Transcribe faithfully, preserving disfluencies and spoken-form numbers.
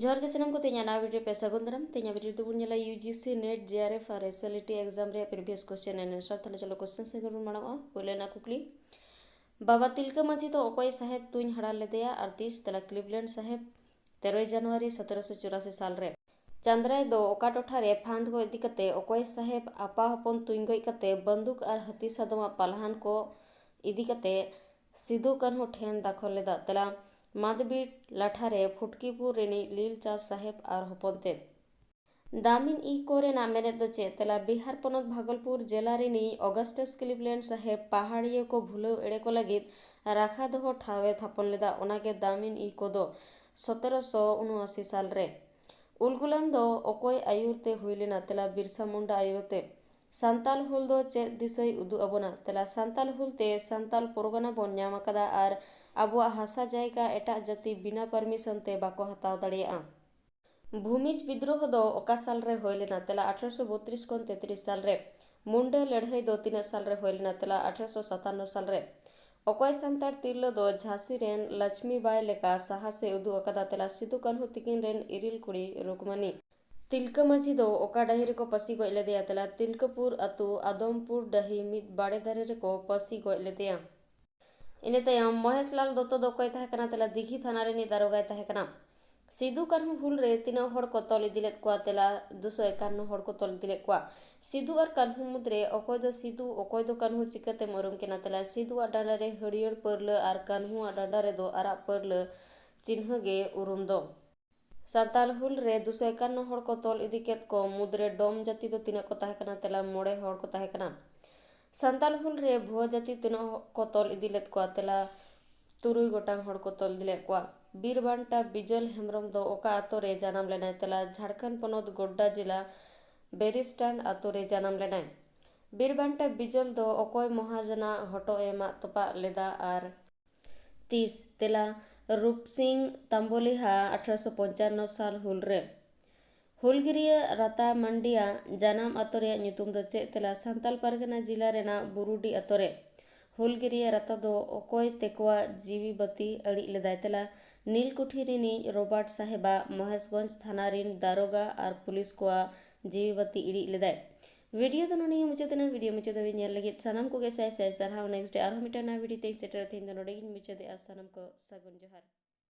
ᱡᱚᱦᱟᱨ ᱜᱮ ᱥᱟᱱᱟᱢ ᱠᱚ, ᱛᱮᱦᱮᱧᱟᱜ ᱱᱟᱣᱟ video ᱨᱮ ᱯᱮ ᱥᱟᱹᱜᱩᱱ ᱫᱟᱨᱟᱢ᱾ ᱛᱮᱦᱮᱧᱟᱜ video ᱨᱮᱫᱚ ᱵᱚᱱ ᱧᱮᱞᱟ U G C NET, G R F ᱟᱨ S L E T exam ᱨᱮᱭᱟᱜ previous question and answer᱾ ᱛᱟᱦᱞᱮ ᱪᱚᱞᱚ question ᱥᱮᱫ ᱜᱮᱵᱚᱱ ᱢᱟᱲᱟᱝᱚᱜᱼᱟ᱾ ᱯᱳᱭᱞᱳ ᱨᱮᱱᱟᱜ ᱠᱩᱠᱞᱤ, ᱵᱟᱵᱟ ᱛᱤᱞᱠᱟᱹ ᱢᱟᱹᱡᱷᱤ ᱫᱚ ᱚᱠᱚᱭ ᱥᱟᱦᱮᱵ ᱛᱩᱧ ᱦᱟᱲᱟᱨ ᱞᱮᱫᱮᱭᱟ ᱟᱨ ᱛᱤᱥ? ᱛᱮᱞᱟ, ᱠᱞᱤᱵᱞᱮᱱᱰ ᱥᱟᱦᱮᱵ, ᱛᱮᱨᱚᱭ ᱡᱟᱱᱩᱣᱟᱨᱤ ᱥᱚᱛᱮᱨᱚᱥᱚ ᱪᱩᱨᱟᱥᱤ ᱥᱟᱞ ᱨᱮ᱾ ᱪᱟᱸᱫᱽᱨᱟᱭ ᱫᱚ ᱚᱠᱟ ᱴᱚᱴᱷᱟ ᱨᱮ ᱯᱷᱟᱸᱫᱽ ᱜᱚᱡ ᱤᱫᱤ ᱠᱟᱛᱮ ᱚᱠᱚᱭ ᱥᱟᱦᱮᱵ ᱟᱯᱟ ᱦᱚᱯᱚᱱ ᱛᱩᱧ ᱜᱚᱡ ᱠᱟᱛᱮ ᱵᱟᱱᱫᱩᱠ ᱟᱨ ᱦᱟᱹᱛᱤ ᱥᱟᱫᱚᱢᱟᱜ ᱯᱟᱞᱦᱟᱱ ᱠᱚ ᱤᱫᱤ ᱠᱟᱛᱮ ᱥᱤᱫᱩ ᱠᱟᱹᱱᱦᱩ ᱴᱷᱮᱱ ᱫᱟᱠᱷᱚᱞ ᱞᱮᱫᱟ? ᱛᱮᱞᱟ, ᱢᱟᱫᱽᱵᱤᱲ ᱞᱟᱴᱷᱟ ᱨᱮ ᱯᱷᱩᱴᱠᱤᱯᱩᱨ ᱨᱤᱱᱤᱡ ᱞᱤᱞ ᱪᱟᱸᱫᱽ ᱥᱟᱦᱮᱵ ᱟᱨ ᱦᱚᱯᱚᱱ ᱛᱮᱫ᱾ ᱫᱟᱢᱤᱱ ᱤ ᱠᱚ ᱨᱮᱱᱟᱜ ᱢᱮᱱᱮᱫ ᱫᱚ ᱪᱮᱫ? ᱛᱮᱞᱟ, ᱵᱤᱦᱟᱨ ᱯᱚᱱᱚᱛ ᱵᱷᱟᱜᱚᱞᱯᱩᱨ ᱡᱮᱞᱟ ᱨᱤᱱᱤᱡ ᱚᱜᱟᱥᱴᱟᱥ ᱠᱞᱤᱵᱞᱮᱱᱰ ᱥᱟᱦᱮᱵ ᱯᱟᱦᱟᱲᱤᱭᱟᱹ ᱠᱚ ᱵᱷᱩᱞᱟᱹᱣ ᱮᱲᱮ ᱠᱚ ᱞᱟᱹᱜᱤᱫ ᱨᱟᱠᱷᱟ ᱫᱚᱦᱚ ᱴᱷᱟᱶ ᱮ ᱛᱷᱟᱯᱚᱱ ᱞᱮᱫᱟ᱾ ᱚᱱᱟᱜᱮ ᱫᱟᱢᱤᱱ ᱤ ᱠᱚᱫᱚ ᱥᱚᱛᱮᱨᱚᱥᱚ ᱩᱱᱩᱟᱥᱤ ᱥᱟᱞ ᱨᱮ᱾ ᱩᱞᱜᱩᱞᱟᱱ ᱫᱚ ᱚᱠᱚᱭ ᱟᱹᱭᱩᱨ ᱛᱮ ᱦᱩᱭ ᱞᱮᱱᱟ? ᱛᱮᱞᱟ, ᱵᱤᱨᱥᱟ ᱢᱩᱱᱰᱟ ᱟᱹᱭᱩᱨ ᱛᱮ᱾ ᱥᱟᱱᱛᱟᱞ ᱦᱩᱞ ᱫᱚ ᱪᱮᱫ ᱫᱤᱥᱟᱹᱭ ᱩᱫᱩᱜ ᱟᱵᱚᱱᱟ? ᱛᱮᱞᱟ, ᱥᱟᱱᱛᱟᱞ ᱦᱩᱞ ᱛᱮ ᱥᱟᱱᱛᱟᱞ ᱯᱚᱨᱜᱟᱱᱟ ᱵᱚᱱ ᱧᱟᱢ ᱟᱠᱟᱫᱟ ᱟᱨ ᱟᱵᱚᱣᱟᱜ ᱦᱟᱥᱟ ᱡᱟᱭᱜᱟ ᱮᱴᱟᱜ ᱡᱟᱹᱛᱤ ᱵᱤᱱᱟ permission ᱛᱮ ᱵᱟᱠᱚ ᱦᱟᱛᱟᱣ ᱫᱟᱲᱮᱭᱟᱜᱼᱟ᱾ ᱵᱷᱩᱢᱤᱡᱽ ᱵᱤᱫᱽᱨᱳᱦᱚ ᱫᱚ ᱚᱠᱟ ᱥᱟᱞ ᱨᱮ ᱦᱩᱭ ᱞᱮᱱᱟ? ᱛᱮᱞᱟ, ᱟᱴᱷᱨᱚᱥᱚ ᱵᱚᱛᱨᱤᱥ ᱠᱷᱚᱱ ᱛᱮᱛᱨᱤᱥ ᱥᱟᱞ ᱨᱮ᱾ ᱢᱩᱱᱰᱟᱹ ᱞᱟᱹᱲᱦᱟᱹᱭ ᱫᱚ ᱛᱤᱱᱟᱹᱜ ᱥᱟᱞ ᱨᱮ ᱦᱩᱭ ᱞᱮᱱᱟ? ᱛᱮᱞᱟ, ᱟᱴᱷᱨᱚᱥᱚ ᱥᱟᱛᱟᱱᱱᱚ ᱥᱟᱞ ᱨᱮ᱾ ᱚᱠᱚᱭ ᱥᱟᱱᱛᱟᱲ ᱛᱤᱨᱞᱟᱹ ᱫᱚ ᱡᱷᱟᱸᱥᱤ ᱨᱮᱱ ᱞᱚᱪᱷᱢᱤ ᱵᱟᱭ ᱞᱮᱠᱟ ᱥᱟᱦᱟᱥ ᱮ ᱩᱫᱩᱜ ᱟᱠᱟᱫᱟ? ᱛᱮᱞᱟ, ᱥᱤᱫᱩ ᱠᱟᱹᱱᱦᱩ ᱛᱤᱠᱤᱱ ᱨᱮᱱ ᱤᱨᱤᱞ ᱠᱩᱲᱤ ᱨᱩᱠᱢᱟᱱᱤ᱾ ᱛᱤᱞᱠᱟᱹ ᱢᱟᱹᱡᱷᱤ ᱫᱚ ᱚᱠᱟ ᱰᱟᱹᱦᱤ ᱨᱮᱠᱚ ᱯᱟᱹᱥᱤ ᱜᱚᱡ ᱞᱮᱫᱮᱭᱟ? ᱛᱮᱞᱟ, ᱛᱤᱞᱠᱟᱹᱯᱩᱨ ᱟᱹᱛᱩ ᱟᱫᱚᱢᱯᱩᱨ ᱰᱟᱹᱦᱤ ᱢᱤᱫ ᱵᱟᱲᱮ ᱫᱟᱨᱮ ᱨᱮᱠᱚ ᱯᱟᱹᱥᱤ ᱜᱚᱡ ᱞᱮᱫᱮᱭᱟ᱾ ᱤᱱᱟᱹ ᱛᱟᱭᱚᱢ ᱢᱚᱦᱮᱥᱞᱟᱞ ᱫᱚᱛᱛᱚ ᱫᱚ ᱚᱠᱚᱭ ᱛᱟᱦᱮᱸ ᱠᱟᱱᱟ? ᱛᱮᱞᱟ, ᱫᱤᱜᱷᱤ ᱛᱷᱟᱱᱟ ᱨᱤᱱᱤᱡ ᱫᱟᱨᱚᱜᱟᱭ ᱛᱟᱦᱮᱸ ᱠᱟᱱᱟ᱾ ᱥᱤᱫᱩ ᱠᱟᱹᱱᱦᱩ ᱦᱩᱞ ᱨᱮ ᱛᱤᱱᱟᱹᱜ ᱦᱚᱲ ᱠᱚ ᱛᱚᱞ ᱤᱫᱤ ᱞᱮᱫ ᱠᱚᱣᱟ? ᱛᱮᱞᱟ, ᱫᱩᱥᱚ ᱮᱠᱟᱱᱱᱚ ᱦᱚᱲ ᱠᱚ ᱛᱚᱞ ᱤᱫᱤ ᱞᱮᱫ ᱠᱚᱣᱟ᱾ ᱥᱤᱫᱩ ᱟᱨ ᱠᱟᱹᱱᱦᱩ ᱢᱩᱫᱽᱨᱮ ᱚᱠᱚᱭ ᱫᱚ ᱥᱤᱫᱩ, ᱚᱠᱚᱭ ᱫᱚ ᱠᱟᱹᱱᱦᱩ ᱪᱤᱠᱟᱹᱛᱮᱢ ᱩᱨᱩᱢ ᱠᱤᱱᱟ? ᱛᱮᱞᱟ, ᱥᱤᱫᱩᱣᱟᱜ ᱰᱟᱸᱰᱟ ᱨᱮ ᱦᱟᱹᱨᱭᱟᱹᱲ ᱯᱟᱹᱨᱞᱟᱹ ᱟᱨ ᱠᱟᱹᱱᱦᱩᱣᱟᱜ ᱰᱟᱸᱰᱟ ᱨᱮᱫᱚ ᱟᱨᱟᱜ ᱯᱟᱹᱨᱞᱟᱹ ᱪᱤᱱᱦᱟᱹ ᱜᱮ ᱩᱨᱩᱢ ᱫᱚ᱾ ᱥᱟᱱᱛᱟᱞ ᱦᱩᱞ ᱨᱮ ᱫᱩᱥᱚ ᱮᱠᱟᱱᱱᱚ ᱦᱚᱲ ᱠᱚ ᱛᱚᱞ ᱤᱫᱤ ᱠᱮᱫ ᱠᱚ ᱢᱩᱫᱽᱨᱮ ᱰᱚᱢ ᱡᱟᱹᱛᱤ ᱫᱚ ᱛᱤᱱᱟᱹᱜ ᱠᱚ ᱛᱟᱦᱮᱸ ᱠᱟᱱᱟ? ᱛᱮᱞᱟ, ᱢᱚᱬᱮ ᱦᱚᱲ ᱠᱚ ᱛᱟᱦᱮᱸ ᱠᱟᱱᱟ᱾ ᱥᱟᱱᱛᱟᱞ ᱦᱩᱞ ᱨᱮ ᱵᱷᱩᱣᱟᱹ ᱡᱟᱹᱛᱤ ᱛᱤᱱᱟᱹᱜ ᱠᱚ ᱛᱚᱞ ᱤᱫᱤ ᱞᱮᱫ ᱠᱚᱣᱟ? ᱛᱮᱞᱟ, ᱛᱩᱨᱩᱭ ᱜᱚᱴᱟᱝ ᱦᱚᱲ ᱠᱚ ᱛᱚᱞ ᱤᱫᱤ ᱞᱮᱫ ᱠᱚᱣᱟ᱾ ᱵᱤᱨ ᱵᱟᱱᱴᱟ ᱵᱤᱡᱚᱞ ᱦᱮᱢᱵᱨᱚᱢ ᱫᱚ ᱚᱠᱟ ᱟᱛᱳ ᱨᱮ ᱡᱟᱱᱟᱢ ᱞᱮᱱᱟᱭ? ᱛᱮᱞᱟ, ᱡᱷᱟᱲᱠᱷᱚᱸᱰ ᱯᱚᱱᱚᱛ ᱜᱳᱰᱰᱟ ᱡᱮᱞᱟ ᱵᱮᱨᱤᱥᱴᱟᱱᱰ ᱟᱛᱳ ᱨᱮ ᱡᱟᱱᱟᱢ ᱞᱮᱱᱟᱭ᱾ ᱵᱤᱨ ᱵᱟᱱᱴᱟ ᱵᱤᱡᱚᱞ ᱫᱚ ᱚᱠᱚᱭ ᱢᱚᱦᱟᱡᱚᱱᱟᱜ ᱦᱚᱴᱚᱜ ᱮ ᱢᱟᱜ ᱛᱚᱯᱟᱜ ᱞᱮᱫᱟ ᱟᱨ ᱛᱤᱥ? ᱛᱮᱞᱟ, ᱨᱩᱯᱥᱤᱝ ᱛᱟᱢᱵᱚᱞᱤᱦᱟ ᱟᱴᱷᱨᱚᱥᱚ ᱯᱚᱧᱪᱟᱱᱱᱚ ᱥᱟᱞ ᱦᱩᱞ ᱨᱮ᱾ ᱦᱩᱞᱜᱤᱨᱤᱭᱟᱹ ᱨᱟᱛᱟ ᱢᱟᱱᱰᱤᱭᱟᱜ ᱡᱟᱱᱟᱢ ᱟᱛᱳ ᱨᱮᱭᱟᱜ ᱧᱩᱛᱩᱢ ᱫᱚ ᱪᱮᱫ? ᱛᱮᱞᱟ, ᱥᱟᱱᱛᱟᱞ ᱯᱟᱨᱜᱟᱱᱟ ᱡᱤᱞᱟ ᱨᱮᱱᱟᱜ ᱵᱩᱨᱩᱰᱤ ᱟᱛᱳ ᱨᱮ᱾ ᱦᱩᱞᱜᱤᱨᱤᱭᱟᱹ ᱨᱟᱛᱟ ᱫᱚ ᱚᱠᱚᱭ ᱛᱮᱠᱚᱣᱟᱜ ᱡᱤᱣᱤ ᱵᱟᱹᱛᱤ ᱟᱹᱲᱤᱡ ᱞᱮᱫᱟᱭ? ᱛᱮᱞᱟ, ᱱᱤᱞᱠᱩᱴᱷᱤ ᱨᱤᱱᱤᱡ ᱨᱚᱵᱟᱨᱴ ᱥᱟᱦᱮᱵᱟᱜ ᱢᱚᱦᱮᱥᱜᱚᱸᱡᱽ ᱛᱷᱟᱱᱟ ᱨᱤᱱ ᱫᱟᱨᱚᱜᱟ ᱟᱨ ᱯᱩᱞᱤᱥ ᱠᱚᱣᱟᱜ ᱡᱤᱣᱤ ᱵᱟᱹᱛᱤ ᱤᱲᱤᱡ ᱞᱮᱫᱟᱭ᱾ ᱵᱷᱤᱰᱤᱭᱳ ᱫᱚ ᱱᱚᱰᱮ ᱜᱮ ᱢᱩᱪᱟᱹᱫ ᱮᱱᱟ᱾ ᱵᱷᱤᱰᱤᱭᱳ ᱢᱩᱪᱟᱹᱫ ᱫᱷᱟᱹᱵᱤᱡ ᱧᱮᱞ ᱞᱟᱹᱜᱤᱫ ᱥᱟᱱᱟᱢ ᱠᱚᱜᱮ ᱥᱟᱭ ᱥᱟᱭ ᱥᱟᱨᱦᱟᱣ᱾ ᱱᱮᱠᱥᱴ ᱰᱮ ᱟᱨᱦᱚᱸ ᱢᱤᱫᱴᱟᱝ ᱱᱟᱣᱟ ᱵᱷᱤᱰᱤᱭᱳ ᱛᱮᱧ ᱥᱮᱴᱮᱨᱟ᱾ ᱛᱮᱦᱮᱧ ᱫᱚ ᱱᱚᱰᱮ ᱜᱤᱧ ᱢᱩᱪᱟᱹᱫᱮᱜᱼᱟ᱾ ᱥᱟᱱᱟᱢ ᱠᱚ ᱥᱟᱹᱜᱩᱱ ᱡᱚᱦᱟᱨ᱾